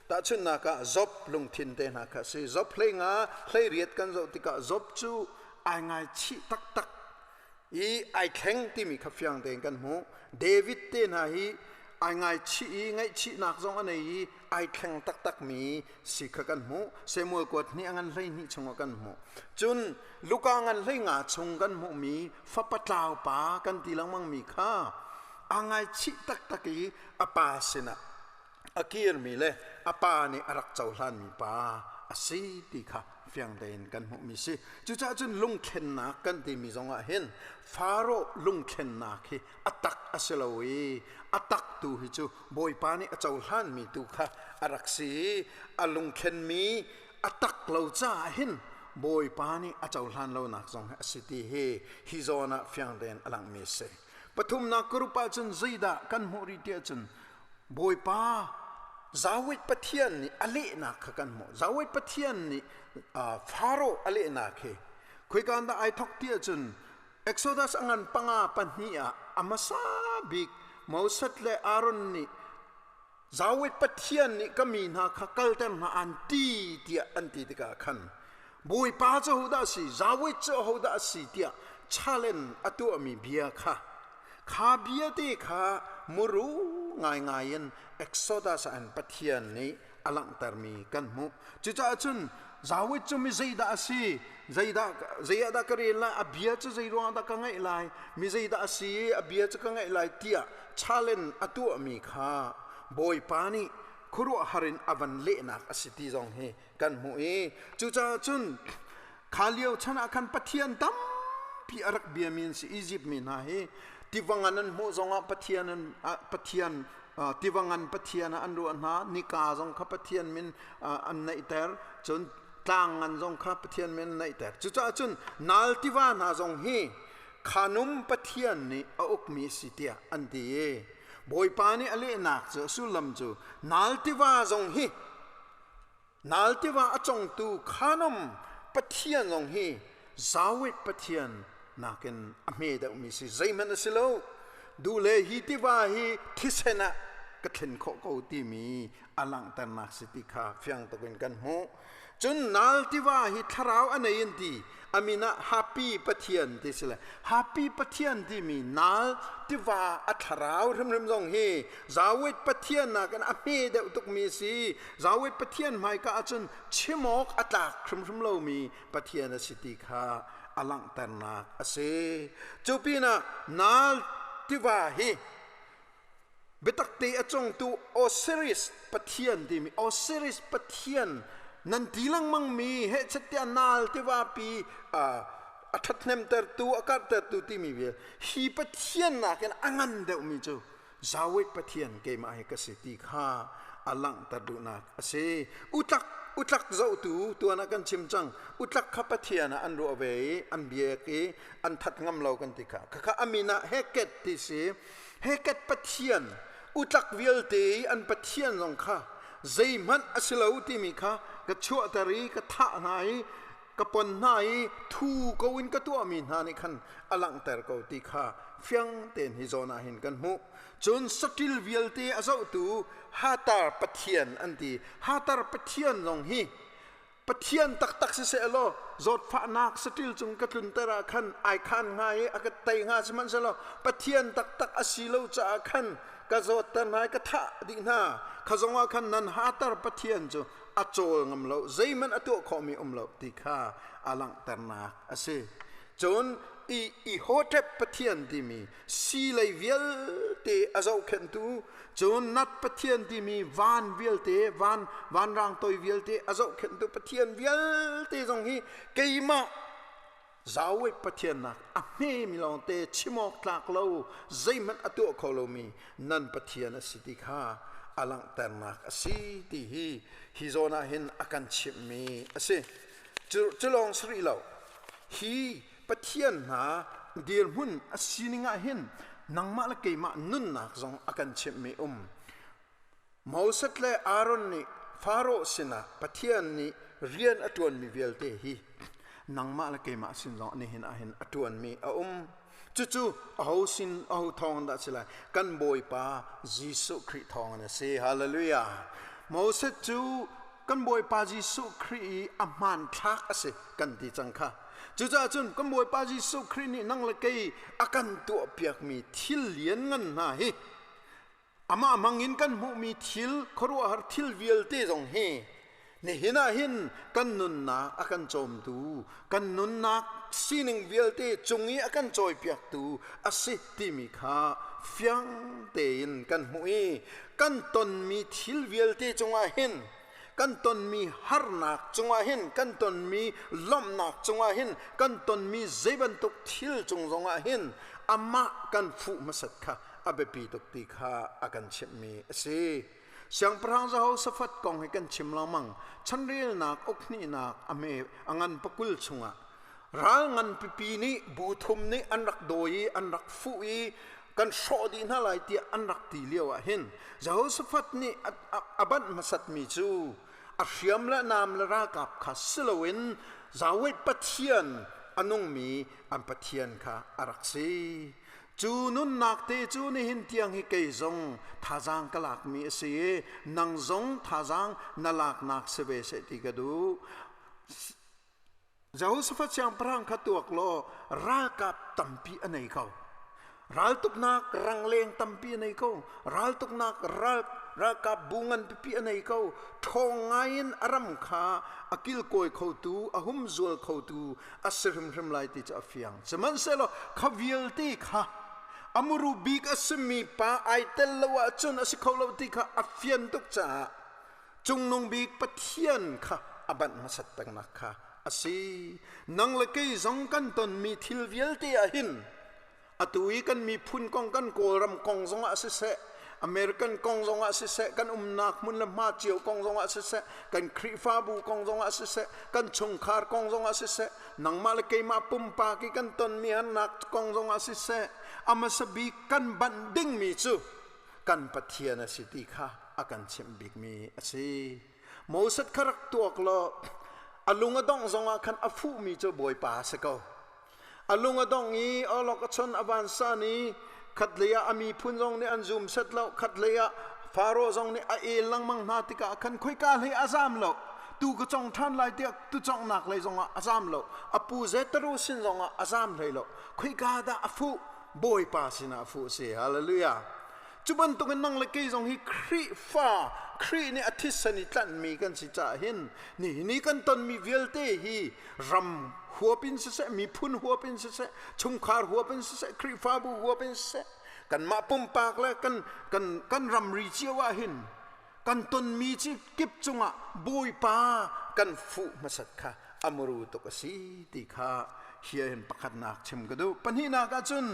tahchunhnak ah Job lungthin te hna kha a si. Job 15 18 kan zoh tikah Job cu ai ngaichih taktak i ai thleng timi kha fiang tein kan hmuh. David te hna hi ai ngaichih i ngaihchihnak zong a nei i ai thleng taktakmi si kha kan hmuh. Samuel kuat hnih a ngan 12 chungah kan hmuh. Cun Luka ngan 15 chung kan hmuhmi fapa tlau pa kan ti lengmangmi kha aa ngaichih taktak i a pa sinah a kirmi le a pa nih a rak cohlanmi pa a si ti kha fiang tein kan hmuhmi si. Cucaah cun lungthlennak kan timi zongah hin Faro lungthlennak hi a tak a si lo i a tak tu hi cu Bawipa nih a cohlanmi tu kha a rak si i a lungthlenmi a tak lo caah hin Bawipa nih a cohlan lonak zong hi a si ti hi hi zawn ah fiang tein a langmi a si. Pathumnak group ahcun zeidah kan hmuh rih tiah cun Bawipa Zawit Pathian nih a lehnak kha kan hmuh. Zawit Pathian nih Faro a lehnak hi khoika dah ai thok ti ahcun Exodus a ngan panga pahnih ah a hmasa bik Moses le Aaron nih Zawit Pathian nih ka mi hna kha kalter hna an ti tiah an ti tikah khan Bawipa cu hodah a si, Zawit cu hodah a si tiah challenge a tuahmi bia kha Kha bia te kha muru ngaingai in Exodus ah in Pathian nih a langhtermi kan hmuh. Cucaah cun Zawit cu mi zeidah a si? Zeidah zei ah dah ka rel lai? A bia cu zei ruangah dah ka ngaih lai? Mi zeidah a si? A bia cu ka ngaih lai tiah challenge a tuahmi kha Bawipa nih khuaruahhar in a van lehnak a si ti zong hi kan hmuh i cucaah cun kha lio chan ah khan Pathian tampi a rak biami an si. Izipt mi hna hi tiva ngan an hmuh zongah Pathian an Pathian tiva ngan Pathian ah an ruah hna. Nika zong kha Pathian min an neihter, cun tlang ngan zong kha Pathian min an neihter. Cucaah cun Nal tiva hna zong hi Khanum Pathian nih a ukmi si tiah an ti i Bawipa nih a lehnak cu a sullam cu Nal tiva zong hi Nal tiva a congtu Khanom Pathian zong hi Zawit Pathian nakin a hme deuhmi si zeihmanh a si lo. Duh le hi tiva hi thisen ah ka thlen khawh ko timi a langhternak si ti kha fiang tuk in kan hmuh. Cun Nal tiva hi thlarau a nei in ti a min ah Happy Pathian ti si le Happy Pathian timi Nal tiva a thlarau hrimhrim zong hi Zawit Pathian nakin a hme deuh tukmi si. Zawit Pathian hmaika ahcun chim awk a tlak hrimhrim lomi Pathian a si ti kha a langhternak a si. Cu pinah Nal tiva hi biatak te a congtu Osiris Pathian timi Osiris Pathian Nan ti lengmang mi hehchet tiah naal tiva pi a ṭhathnemtertu a karhtertu timi vial hi Pathian nakin a ngan deuhmi cu Zawit Pathian keimah hi ka si ti kha a langhter duhnak a si. Utlak utlak zohtu tuan ah kan chim cang. Utlak kha Pathian ah an ruah ve i an biak i an that ngam lo kan ti kha. Khakha a min ah Heket ti si. Heket Pathian utlak vialte i an Pathian zong kha zeihmanh a si lo timi kha ka chuahter i ka thah hna i ka pon hna i thu ko in ka tuahmi hna nih khan a langhter ko ti kha fiang tein hi zawn ah hin kan hmuh. Cun saṭil vialte a zohtu Hatar Pathian an ti. Hatar Pathian zong hi Pathian taktak siseh law zawtfahnak saṭil cung ka tlunter ah khan ai khan hnga i a ka tei hnga, sihmanhsehlaw Pathian taktak a si lo caah khan ka zawtter hna i ka thah dih hna. Kha zongah khan nan Hatar Pathian cu a cawl ngam lo, zeihmanh a tuah khawhmi um lo ti kha a langhternak a si. Cun i i hotep Pathian timi si lei vialte a zohkhenhtu, cun Nat Pathian timi van vialte, van vanrang toi vialte a zohkhenhtu Pathian vialte zong hi keimah Zawei Pathian nak a hmemi lawngte, chim awk tlak lo, zeihmanh a tuah kho lomi nan Pathian a si ti kha a langhternak a si ti hi hi zawn ah hin a kan chimhmi a si. Cu lawng si rih lo, hi Pathian hna dirhmun a sining ah hin nangmah le keimah nunnak zong a kan chimhmi um. Moses le Aaron nih Faraoh sinah Pathian nih rian a ṭuanmi vialte hi nangmah le keimah sin zong nihin ah hin a ṭuanmi a um. Cucu aho sin aho thawng dah si lai? Kan Bawipa Jesuh Khrih thawng in a si. Hallelujah. Moses cu kan Bawipa Jesuh Khrih i a hmanthlak a si kan ti cang kha. Cucaah cun kan Bawipa Jesuh Khrih nih nang le kei a kan tuahpiakmi thil lianngan hna hi, amah hmangin kan hmuhmi thil khuaruahhar thil vialte zong hi nihin ah hin kan nunnak a kan cawmtu, kan nunnak sining vialte cung i a kan cawipiaktu a si timi kha fiang tein kan hmuh i kan tonmi thil vialte cungah hin, kan tonmi harnak cungah hin, kan tonmi lawmhnak cungah hin, kan tonmi zei bantuk thil cung zongah hin amah kan fuh hmasat kha a biapi tuk ti kha a kan chimhmi a si. Siangpahrang Jehoshaphat kong hi kan chim lengmang. Chanrelnak ukhnihnak a hme a ngan pakul chungah ral ngan pipi nih bu thum nih an rak dawi i an rak fuh i kan hrawh dih hna lai tiah an rak ti lio ah hin Jehoshaphat nih a banh hmasatmi cu a hriam le nam le ralkap kha si loin Yahweh Pathian, a nungmi an Pathian kha a rak si. Cu nunnak te cu nihin tiang hi kei zong thazaang ka lakmi a si i nang zong thazaang na laknak si ve seh ti ka duh. Jehoshaphat siangpahrang kha tuak law ralkap tampi a nei ko. Raltuknak rangleng tampi a nei ko. Raltuknak ral ralkap bu ngan pipi a nei ko. Ṭhawng ngaiin a ram kha a kilkawi khotu, a humzual khotu a si hrimhrim lai ti cu a fiang. Sihmanhsehlaw kha vialte kha a muru bik a simi pa ai tel lo ahcun a si kho lo ti kha a fian tuk caah Cungnung bik Pathian kha a banh hmasat pengnak kha a si. Nang le kei zong kan tonmi thil vialte ah hin atu i kan miphun kong, kan Kawlram kong zongah siseh, American kong zongah siseh, kan umnak hmun le hma cio kong zongah siseh, kan Khrihfabu kong zongah siseh, kan chungkhar kong zongah siseh, nangmah le keimah pumpak i kan tonmi harnak kong zongah siseh, a hmasa bik kan banh dingmi cu kan Pathian a si ti kha a kan chimh bikmi a si. Moses kha rak tuak law a lung a dongh zongah khan a fuhmi cu Bawipa a si ko. A lung a dong i awlok a chon a vansan i khatlei ah a miphun zong nih an zum set lo, khatlei ah Faro zong nih a el lengmang hna tikah khan khoika hlei a zam lo. Tu ka cong ṭhan lai tiah tu conghnak lei zongah a zam lo. A pu Zetero sin zongah a zam hlei lo. Khoika dah a fuh? Bawipa sinah a fuh a si. Hallelujah. Cu bantukin nang le kei zong hi Khrihfa, Khrih nih a thisen i tlanhmi kan si caah hin nihin i kan tonmi vialte hi ram huap in siseh, miphun huap in siseh, chungkhar huap in siseh, Khrihfabu huap in siseh, kanmah pumpak le kan, kan, kan ramri cio ah hin kan tonmi ci kip cungah Bawipa kan fuh hmasat kha amuru tuk a si ti kha hi hin pakhatnak chim ka duh. Pahnihnak ahcun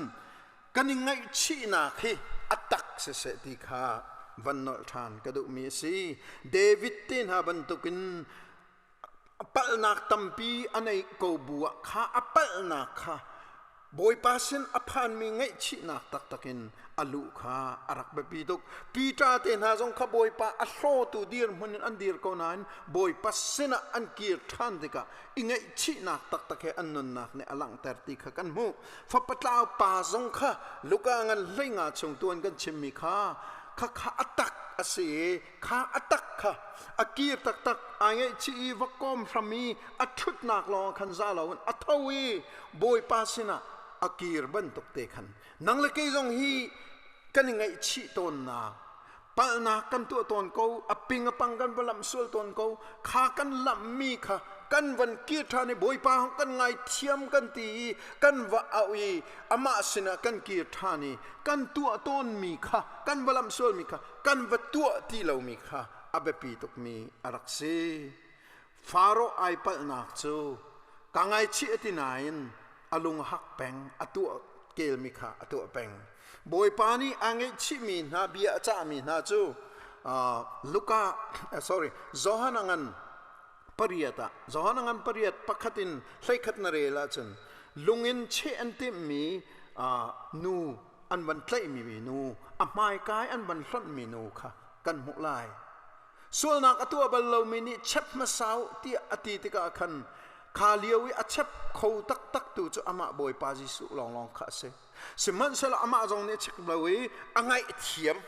kan i ngaihchihnak hi a tak siseh ti kha van nolh ṭhan ka duhmi a si. David te hna bantukin palhnak tampi a neih ko bu ah kha a palhnak kha Bawipa sin a phanmi ngaihchihnak taktak in a luh kha a rak biapi tuk. Peter te hna zong kha Bawipa a hlawtu dirhmun in an dir ko nain Bawipa sinah an kir ṭhan tikah i ngaihchihnak taktak he an nunnak nih a langhter ti kha kan hmuh. Fapa tlau pa zong kha Luka ngan 15 chung tuan kan chimmi kha khakha a tak a si i kha a tak kha a kir taktak ai ngaihchih i va kawm hram i a ṭhutnak lawng khan za loin a tho i Bawipa sinah a kir bantuk te khan nang le kei zong hi kan i ngaihchih tawnnak palhnak kan tuah tawn ko, a ping a pang kan va lamh sual tawn ko, kha kan lamhmi kha kan van kir ṭhan i Bawipa kan ngaithiam kan ti i kan va auh i amah sinah kan kir ṭhan i kan tuah tawnmi kha, kan va lamh sualmi kha kan va tuah ti lomi kha a biapi tukmi a rak si. Faro ai palhnak cu ka ngaichih a ti nain a lung hak peng, a tuah kelmi kha a tuah peng. Bawipa nih aa ngaihchihmi hna bia a cahmi hna cu Luka, sorry, Johan a ngan pariat ah, Johan a ngan pariat pakhat in 11 na rel ahcun lungin cheh an timhmi nu, an van tlaihmi nu, a hmaikai an van hlonhmi nu kha kan hmuh lai. Sualnak a tuah bal lomi nih chep hmasa u tiah a ti tikah khan kha lio i a chep kho taktak tu cu amah Bawipa Jesuh lawnglawng kha a si. Sihmanhsehlaw amah zong nih a chek lo i a ngaihthiam.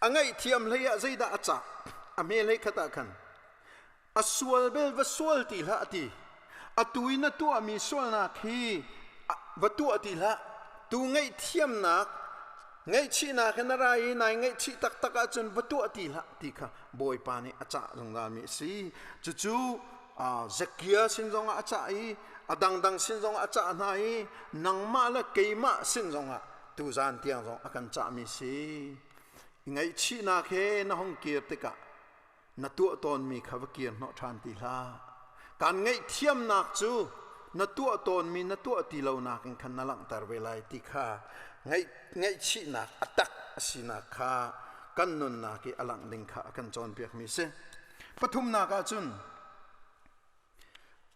A ngaihthiam hlei ah zeidah a cah? A hme hlei khat ah khan a sual bel va sual ti hlah a ti. Atu i na tuahmi sualnak hi va tuah ti hlah. Tu ngaihthiamnak, ngaihchihnak hi na ra i nai ngaihchih taktak ahcun va tuah ti hlah ti kha Bawipa nih a cah zungzalmi a si. Cucu Zakia sin zongah a cah i a dangdang sin zongah a cah hna i nangmah le keimah sin zongah tuzan tiang zong a kan cahmi si. Ngaihchihnak he na hung kir tikah na tuah tawnmi kha va kir hnawh ṭhan ti hlah. Kaan ngaihthiamnak cu na tuah tawnmi na tuah ti lonak in khan na langhter ve lai ti kha ngaihchihnak a tak a sinak kha kan nunnak i a langh ding kha a kan cawnpiakmi a si. Pathumnak ah cun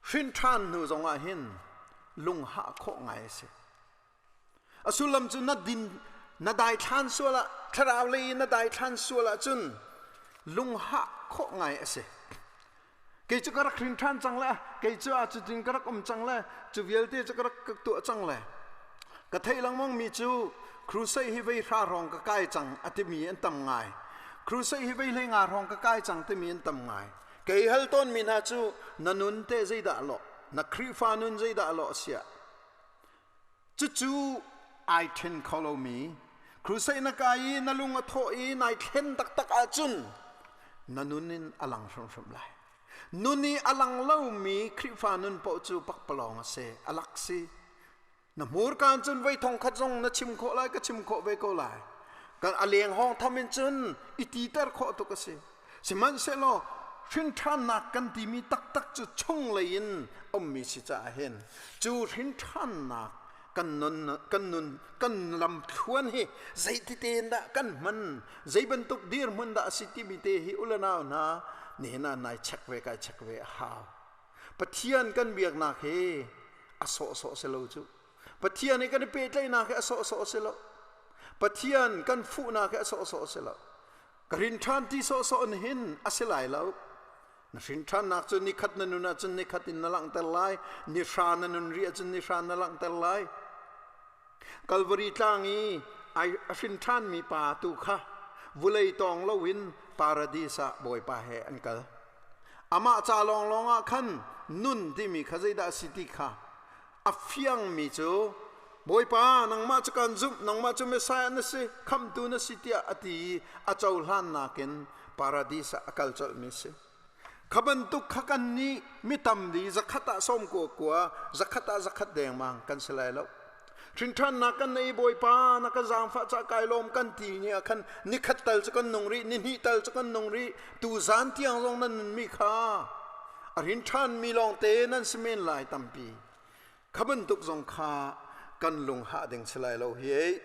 hrin ṭhan hnu zongah hin lunghah khawh ngai a si. A sullam cu na din na daithlan sual ah, thlarau lei in na daithlan sual ahcun lunghah khawh ngai a si. Kei cu ka rak hrin ṭhan cang le, kei cu a cutin ka rak um cang le, cu vialte cu ka rak tuah cang le. Ka theih lengmang mi cu crusade hi vei hra hrawng ka kai cang a timi an tam ngai. Crusade hi vei hlei nga hrawng ka kai cang timi an tam ngai. Kei hal tawn mi hna cu na nun te zeidah lawh, na Khrihfa nun zeidah lawh siah Cucu ai ṭhen kho lomi crusade na kai i na lung a thawh i nai thlen taktak ahcun na nun in a lang hrimhrim lai. Nun i a lang lomi Khrihfa nun paoh cu pakpalawng a si, a lak si. Na hmurka in cun voi thong khat zong na chim khawh lai, ka chim khawh ve ko lai. Kan a leng hawng tham in cun i titer khawh tuk a si. Sihmanhsehlaw hrinṭhannak kan timi taktak cu chunglei in ummi si caah hin cu hrinṭhannak kan nun kan nun kan lamthluan hi zeiti tein dah kan hman, zei bantuk dirhmun dah a si timi te hi u le nau hna, nihin ah nai check ve, kai check ve a hau. Pathian kan biaknak hi a sawhsawh si lo cu. Pathian i kan i pehtlaihnak hi a sawhsawh si lo. Pathian kan fuhnak hi a sawhsawh si lo. Ka rin ṭhan ti sawhsawh in hin a si lai lo. Na hrin ṭhannak cu nikhat na nun ahcun nikhat in na langhter lai. Ni hra na nun rih ahcun ni hra na langhter lai. Kalvari tlang i ai a hrin ṭhanmi pa tu kha vulei tawng loin paradis ah Bawipa he an kal. Amah ca lawnglawng ah khan nun timi kha zeidah a si ti kha a fiangmi cu, Bawipa, nangmah cu kan zumh, nangmah cu Messiah na si, khamhtu na si tiah a ti i a cohlannak in paradis ah a kal colhmi a si. Kha bantuk kha kan nih mi tam di zakhat ah 99, zakhat ah zakhat dengmang kan si lai lo. Hrinṭhannak kan nei, Bawipa, na ka zaangfah ca kai lawm kan ti ni ah khan nikhat tal cu kan nung rih, ni hnih tal cu kan nung rih, tu zan tiang zong na nunmi kha. A hrin ṭhan mi lawngte nan si men lai tampi. Kha bantuk zong kha kan lung hah ding si lai lo hi.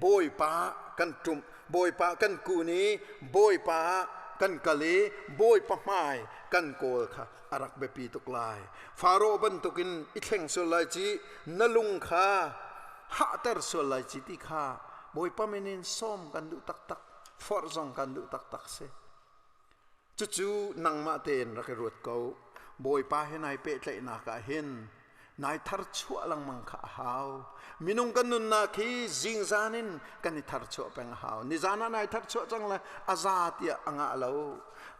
Bawipa kan ṭumh, Bawipa kan kun i Bawipa kan kal i Bawipa hmai kan kawl kha a rak biapi tuk lai. Faro bantukin i thleng sual lai ci, na lung kha hahter sual lai ci ti kha Bawipa min in sawm kan duh taktak, forh zong kan duh taktak si. Cucu nangmah tein rak i ruat ko. Bawipa he nai pehtlaihnak ah hin nai tharchuah lengmang kha a hau. Minung kan nunnak hi zingzan in kan i tharchuah peng a hau. Nizan ah nai tharchuah cang le a za tiah a ngah lo.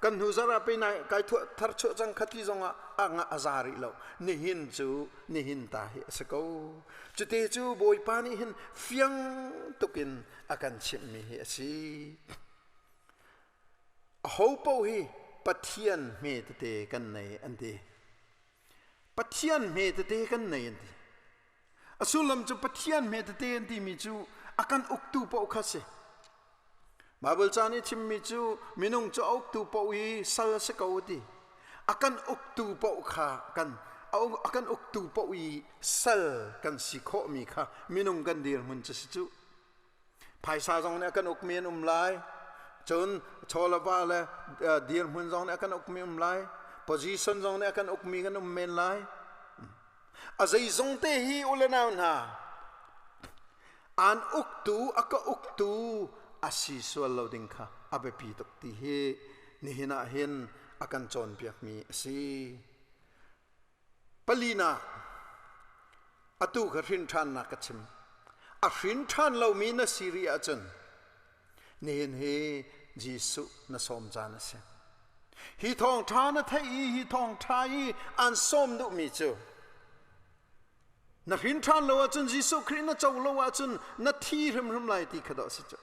Kan hnu zarh ah pei nai kai tharchuah cang kha ti zong ah a ngah a za rih lo. Nihin cu nihin ta hi a si ko. Cute cu Bawipa nih hin fiang tukin a kan chimhmi hi a si. Aho paoh hi Pathian hme tete kan nei an ti. Pathian hme tete kan nei an ti. A sullam cu Pathian hme tete an timi cu a kan uktu paoh kha si. Baibal ca nih chimmi cu minung cu a uktu paoh i sal a si ko a ti. A kan uktu paoh kha kan a kan uktu paoh i sal kan si khawhmi kha minung kan dirhmun cu si cu. Phaisa zong nih a kan ukmi an um lai. Cun chawlava le dirhmun zong nih a kan ukmi um lai. Position zong nih a kan ukmi kan um men lai. A zeizong te hi u le nau hna, an uktu a ka uktu a si sual lo ding kha a biapi tuk ti hi nihin ah hin a kan cawnpiakmi a si. Palinak, atu kha hrin ṭhannak ka chim. A hrin ṭhan lomi na si rih ahcun nihin hi Jesuh na sawm caan a si. Hi thawngṭha na theih i hi thawngṭha i aan sawm duhmi cu na hrin ṭhan lo ahcun Jesuh Khrih na co lo ahcun na thi hrimhrim lai ti kha dawh a si cu.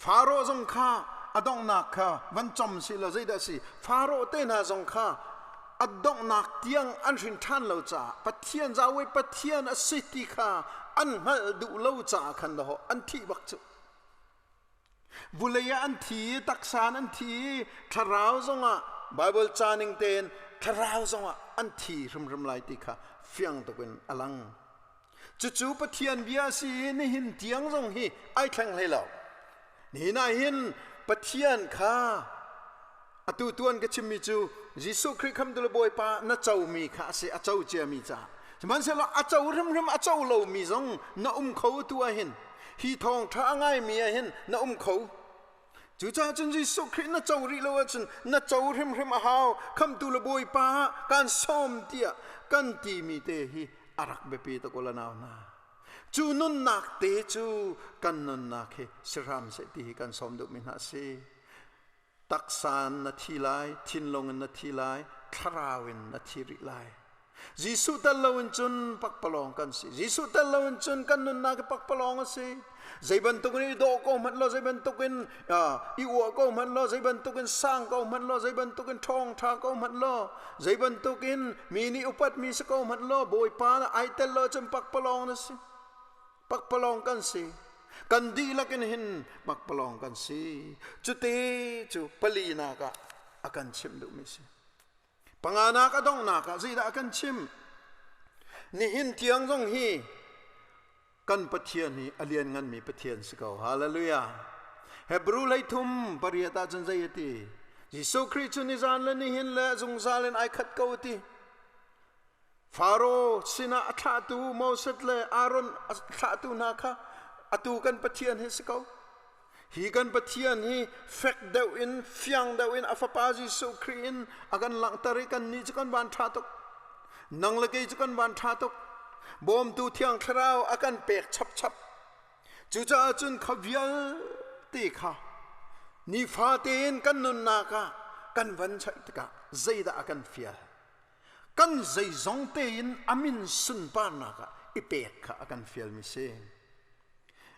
Faro zong kha a donghnak kha van com si law zeidah a si? Faro te hna zong kha a donghnak tiang an hrin ṭhan lo caah Pathian Yahweh Pathian a si ti kha an hngalh duh lo caah khan dahawh an thih bak cu. Vulei ah an thi i taksa in an thi i thlarau zongah Bible ca ning tein thlarau zongah an thi hrimhrim lai ti kha fiang tuk in a lang. Cucu Pathian bia a si i nihin tiang zong hi ai thleng hlei lo. Nihin ah hin Pathian kha atu tuan ka chimmi cu Jesuh Khrih khamtu le Bawipa na comi kha a si, a co ciami caah. Sihmanhsehlaw a co hrimhrim a co lomi zong na um kho tu ah hin hi thawngṭha a ngaimi ah hin na um kho. Cucaah cun Jesuh Khrih na co rih lo ahcun na co hrimhrim a hau. Khamtu le Bawipa ah kaan sawm tiah kan timi te hi a rak biapi tuk u le nau hna. Cu nunnak te cu kan nunnak hi si hram seh ti hi kan sawm duhmi hna a si. Taksa in na thi lai, thinlung in na thi lai, thlarau in na thi rih lai. Jesuh tel loin cun pakpalawng kan si. Jesuh tel loin cun kan nunnak hi pakpalawng a si. Zei bantukin i dawh ko hmanh law, zei bantukin i uah ko hmanh law, zei bantukin sang ko hmanh law, zei bantukin ṭhawng ṭha ko hmanh law, zei bantukin mi nih upatmi si ko hmanh law, Bawipa na ai tel lo cun pakpalawng na si. Pakpalawng kan si. Kan dihlak in hin pakpalawng kan si. Cute cu palinak ah a kan chimh duhmi si. Panganak a donghnak ah zeidah a kan chimh? Nihin tiang zong hi kan Pathian hi a liannganmi Pathian si ko. Hallelujah. Hebrew 3 8 ah cun zei a ti? Jesuh Khrih cu nizan le nihin le zungzal in ai khat ko a ti. Faro sinah a thlahtu Moses le Aaron a thlahtu hna kha atu kan Pathian hi si ko. Hi kan Pathian hi fek deuh in fiang deuh in a fapa Jesuh Khrih in a kan langhter i kannih cu kan van ṭha tuk. Nang le kei cu kan van ṭha tuk. Bawmtu Thiang Thlarau a kan pek chapchap. Cucaah cun kha vialte kha nifate in kan nunnak ah kan van chaih tikah zeidah a kan fial? Kan zeizong tein a min sunparnak ah i pek kha a kan fialmi si.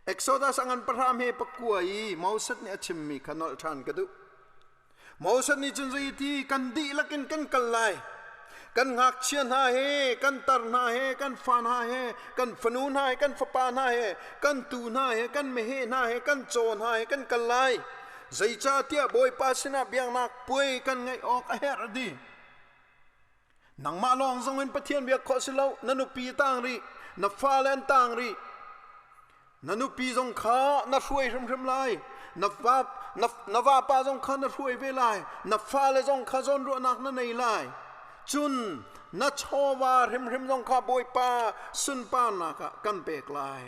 Exodus a ngan pahra hme pakua i Moses nih a chimmi kha nolh ṭhan ka duh. Moses nih cun zeiti kan dihlak in kan kal lai. Kan ngakchia hna he, kan tar hna he, kan fa hna he, kan fanu hna he, kan fapa hna he, kan tuu hna he, kan meheh hna he, kan caw hna he kan kal lai. Zeicahtiah Bawipa sinah biaknak puai kan ngeih awk a herh a ti. Nangmah lawng zong in Pathian biak khawh si lo, na nupi tang rih, na fale an tang rih. Na nupi zong kha na hruai hrimhrim lai. Na va na, na vapa zong kha na hruai ve lai. Na fale zong kha zawnruahnak na nei lai. Cun na chawva hrimhrim zong kha Bawipa sunparnak ah kan pek lai.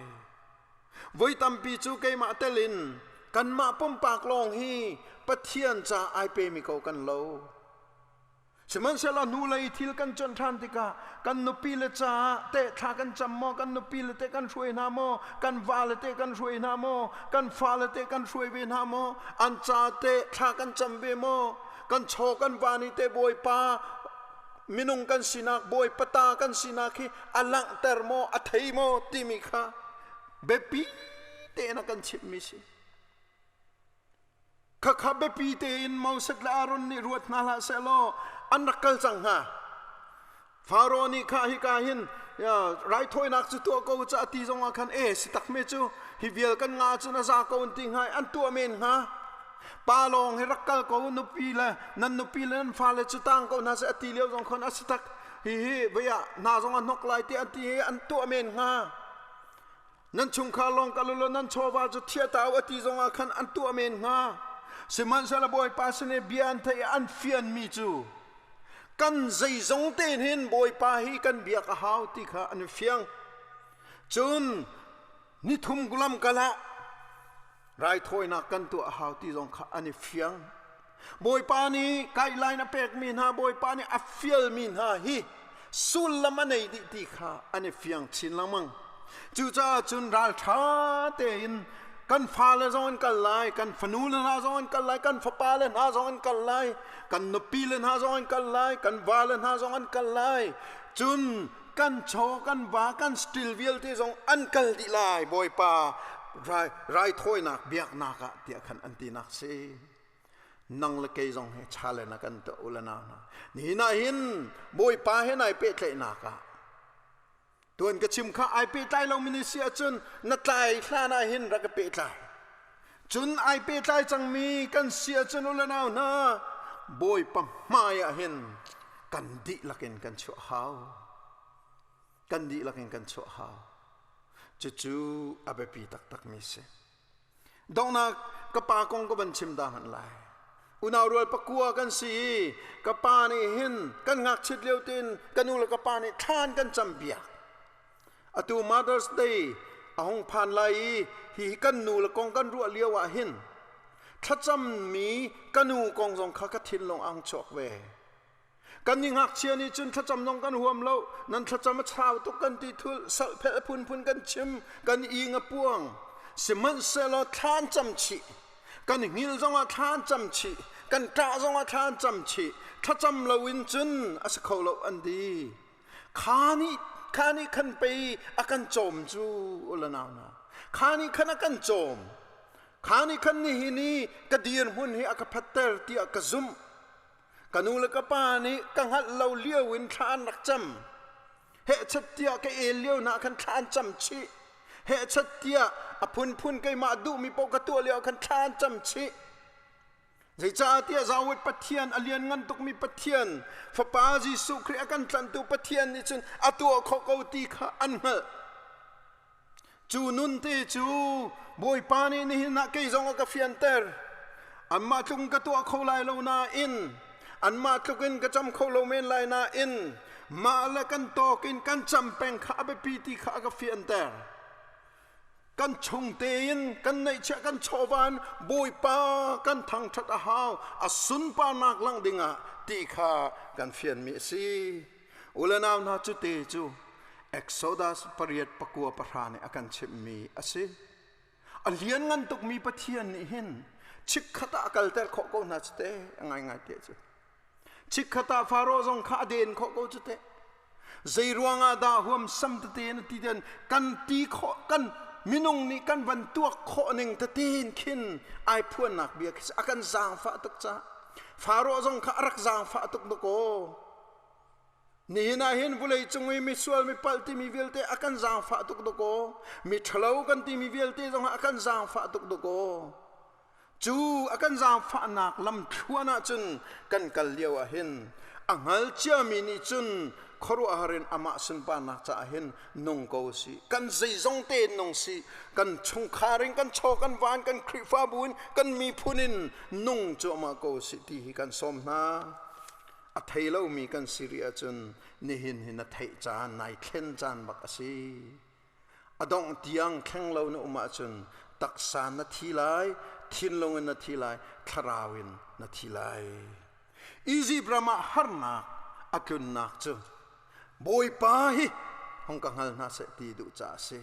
Voi tampi cu keimah tel in kanmah pumpak lawng hi Pathian ca ai pemi ko kan lo. Sihmanhsehlaw hnulei thil kan cuanh ṭhan tikah kan nupile caah teh thla kan cam maw, kan nupile teh kan hruai hna maw, kan vale teh kan hruai hna maw, kan fale teh kan hruai ve hna maw, an ca teh thla kan cam ve maw, kan chaw kan va nih teh Bawipa minung kan sinak Bawipa ta kan sinak hi a langhter maw, a thei maw timi kha biapi tein a kan chimhmi si. Khakha biapi tein Moses le Aaron nih ruat hna hlah seh law an rak kal cang hnga. Faro nih kha hika hin raithawinak cu tuah ko ca ti zong ah khan e si tak me cu hi vial kan nga cu na za ko an ti hnga an tuah men hnga. Pa lawng hi rak kal ko nupi le nan nupi le nan fale cu tang ko hna seh a ti lio zong khan a si tak hi hi vei ah hna zong a hnok lai ti an ti hi an tuah men hnga. Nan chungkhar lawng kal ulaw nan chawva cu thiatau a ti zongah khan an tuah men hnga. Sihmanhsehlaw Bawipa sin i bia an theih i an fianmi cu kan zeizong tein hin Bawipa hi kan biak a hau ti kha an i fiang. Cun nithum lam kal ah raithawinak kan tuah a hau ti zong kha an i fiang. Bawipa nih guideline a pekmi hna, Bawipa nih a fialmi hna hi sullam a nei dih ti kha an i fiang chin lengmang. Cucaah cun ralṭha tein kan fale zong an kal lai, kan fanu le hna zong an kal lai, kan fapa le hna zong an kal lai, kan nupi le hna zong an kal lai, kan va le hna zong an kal lai. Cun kan chaw, kan va, kan stil vialte zong an kal dih lai, Bawipa raithawinak biaknak ah tiah khan an tinak si. Nang le kei zong hi chale na kan tuah u le nau hna. Nihin ah hin Bawipa he nai pehtlaihnak ah tuan ka chim kha ai pehtlai lo mi si ahcun na tlai hlan ah hin rak i pehtlai. Cun ai pehtlai cangmi kan si ahcun u le nau hna Bawipa hmai ah hin kan dihlak in kan chuah hau. Kan dihlak in kan chuah hau. Cucu a biapi taktakmi si. Donghnak ka pa kong ka van chim ta hmanh lai. Unau rual pakua kan si i ka pa nih hin kan ngakchit lio tein ka nu le ka pa nih thlan kan cam piak. Atu Mother's Day a hung phan lai i hi kan nu le kong kan ruah lio ah hin thlacam mi ka nu kong zong kha ka thinlung ang chuak ve. Kan ni ngakchia nih cun thlacam zong kan huam lo. Nan thlacam a chau tuk kan ti thul, salphel phunphun kan chim, kan ing a puang. Sihmanhsehlaw thlan cam chih, kan hngil zongah thlan cam chih, kan ṭah zongah thlan cam chih, thlacam loin cun a si kho lo an ti. Kha nih kha nih khan pei a kan cawm cu u le nau hna. Kha nih khan a kan cawm. Kha nih khan nihin i ka dirhmun hi a ka phatter tiah ka zumh. Ka nu le ka pa nih ka hngalh lo lio in thla an rak cam. Hehchat tiah ka el lio hna khan thla an cam chih. Hehchat tiah a phunphun keimah duhmi paoh ka tuah lio khan thla an cam chih. Zeicahtiah Zawet Pathian a lianngan tukmi Pathian Fapa Jesuh Khrih a kan tlanhtu Pathian nih cun a tuah khawh ko ti kha an hngalh. Cu nun te cu Bawipa nih nihin ah kei zong a ka fianter. Anmah tluk in ka tuah kho lai lo nain, anmah tluk in ka cam kho lo men lai nain, mah le kan tawk in kan cam peng kha a biapi ti kha a ka fianter. Kan chung tein kan neihchiah kan chawva in Bawipa kan thangṭhat a hau, a sunparnak langh dingah ti kha kan fianmi a si. U le nau hna cu te cu Exodus pariat pakua pahra nih a kan chimhmi a si. A lianngan tukmi Pathian nih hin chikkhat ah a kalter khawh ko hna cu te a ngaingai te cu. Chikkhat ah Faro zong kha a den khawh ko cu te. Zei ruangah dah huamsam tete na ti ten kan ti khawh kan minung nih kan van tuak khawh ning tete in khin ai phuannak bia khi a kan zaangfah tuk ca. Faro zong kha a rak zaangfah tuk dakaw. Nihin ah hin vulei cung i misual mipalh timi vialte a kan zaangfah tuk dakaw. Mi ṭhalo kan timi vialte zong a kan zaangfah tuk dakaw. Cu a kan zaangfahnak lamthluan ahcun kan kal lio ah hin a hngal ciami nih cun khuaruahhar in amah sunparnak caah hin nung ko si. Kan zeizong tein nung si. Kan chungkhar in, kan chaw, kan van, kan Khrihfabu in, kan miphun in nung cuahmah ko si ti hi kan sawm hna. A thei lomi kan si rih ahcun nihin hi na theih caan, nai thlen caan bak a si. A dongh tiang thleng lo na um ahcun taksa na thi lai, thinlung in na thi lai, thlarau in na thi lai. Egypt ram ah harnak a tlunnak cu Bawipa hi hong ka hngal hna seh ti duh caah a si.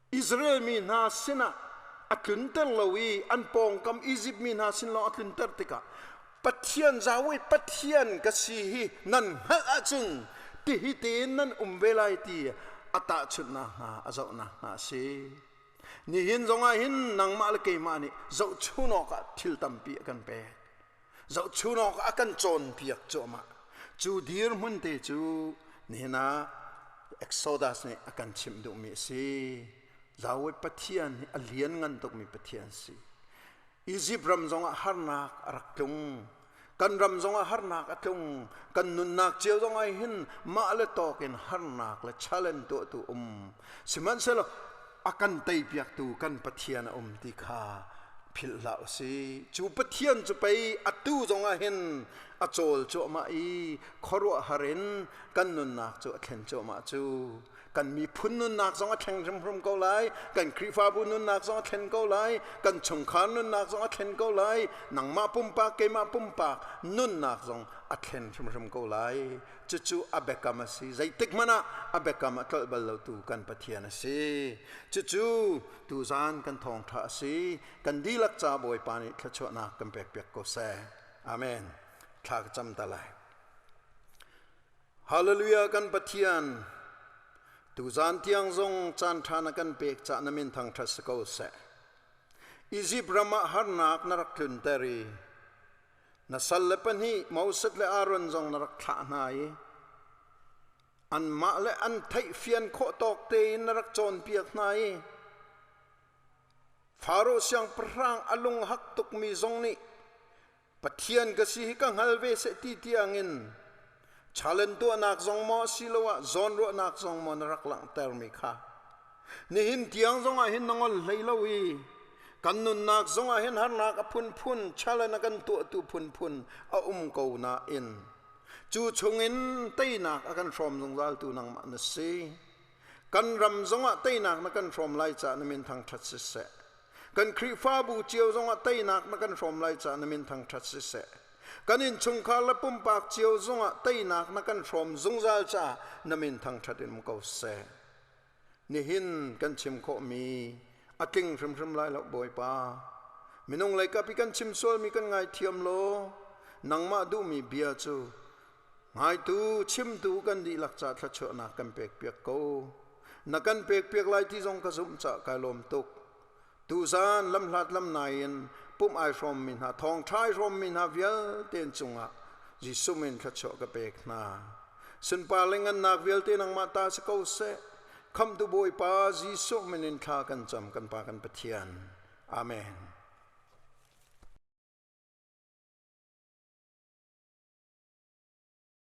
Israel mi hna sinah a tlunter lo i an pawngkam Egypt mi hna sin lawng a tlunter tikah Pathian Yahweh Pathian ka si hi nan hngalh ahcun tihi tein nan um ve lai ti a tahchunhnak hna a zohnak hna a si. Nihin zongah hin nangmah le keimah nih zohchun awkah thil tampi a kan pek. Zohchun awkah a kan cawnpiak cuahmah. Cu dirhmun te cu nihin ah Exodus nih a kan chimh duhmi a si. Yahweh Pathian hi a lianngan tukmi Pathian a si. Izipt ram zongah harnak a rak tlung. Kan ram zongah harnak a tlung. Kan nunnak cio zongah hin mah le tawk in harnak le challenge tuahtu um. Sihmanhsehlaw a kan teipiaktu kan Pathian a um ti kha philh hlah usih. Cu Pathian cu pei atu zongah hin a cawl cuahmah i khuaruahhar in kan nunnak cu a thlen cuahmah cu. Kan miphun nunnak zong a thleng hrimhrim ko lai, kan Khrihfabu nunnak zong a thlen ko lai, kan chungkhar nunnak zong a thlen ko lai, nangmah pumpak, keimah pumpak nunnak zong a thlen hrimhrim ko lai. Cucu a biakam a si. Zeitik hmanh ah a biakam a tlolh bal lotu kan Pathian a si. Cucu tuzan kan thawngṭha a si. Kan dihlak ca Bawipa nih thluachuahnak kan pekpiak ko seh. Amen. Thla ka cam ta lai. Hallelujah kan Pathian, tuzan tiang zong caan ṭha na kan pek cah na min thangṭhat si ko seh. Izipt ram ah harnak na rak tlunter i na sal le pahnih Moses le Aaron zong na rak thlah hna i anmah le an theihfian khawh tawk tein na rak cawnpiak hna i Faro siangpahrang a lunghak tukmi zong nih Pathian ka si hi ka hngal ve seh ti tiangin challenge tuahnak zong maw asiloah zawnruahnak zong maw na rak langhtermi kha nihin tiang zongah hin na ngol hlei lo i kan nunnak zongah hin harnak a phunphun challenge a kan tuahtu phunphun a um ko nain cu chungin teinak a kan hrawm zungzaltu nangmah na si. Kan ram zongah teinak na kan hrawm lai caah na min thangṭhat siseh. Kan Khrihfabu cio zongah teinak na kan hrawm lai caah na min thangṭhat siseh. Kan innchungkhar le pumpak cio zongah teinak na kan hrawm zungzal caah na min thangṭhat in um ko seh. Nihin kan chim khawhmi a tling hrimhrim lai lo Bawipa. Minung leikap i kan chim sualmi kan ngaithiam law nangmah duhmi bia cu ngaitu chimtu kan dihlak ca thluachuahnak kan pekpiak ko. Na kan pekpiak lai ti zong ka zumh cah kai lawm tuk. Tuzan lamhlat lamnai in pumh ai hrawmmi hna, thawngṭha ai hrawmmi hna vialte cungah Jesuh min thluachuah ka pek hna. Sunpar le ngannak vialte nangmah ta si ko seh. Khamhtu Bawipa Jesuh min in thla kan cam kan Pa kan Pathian. Amen.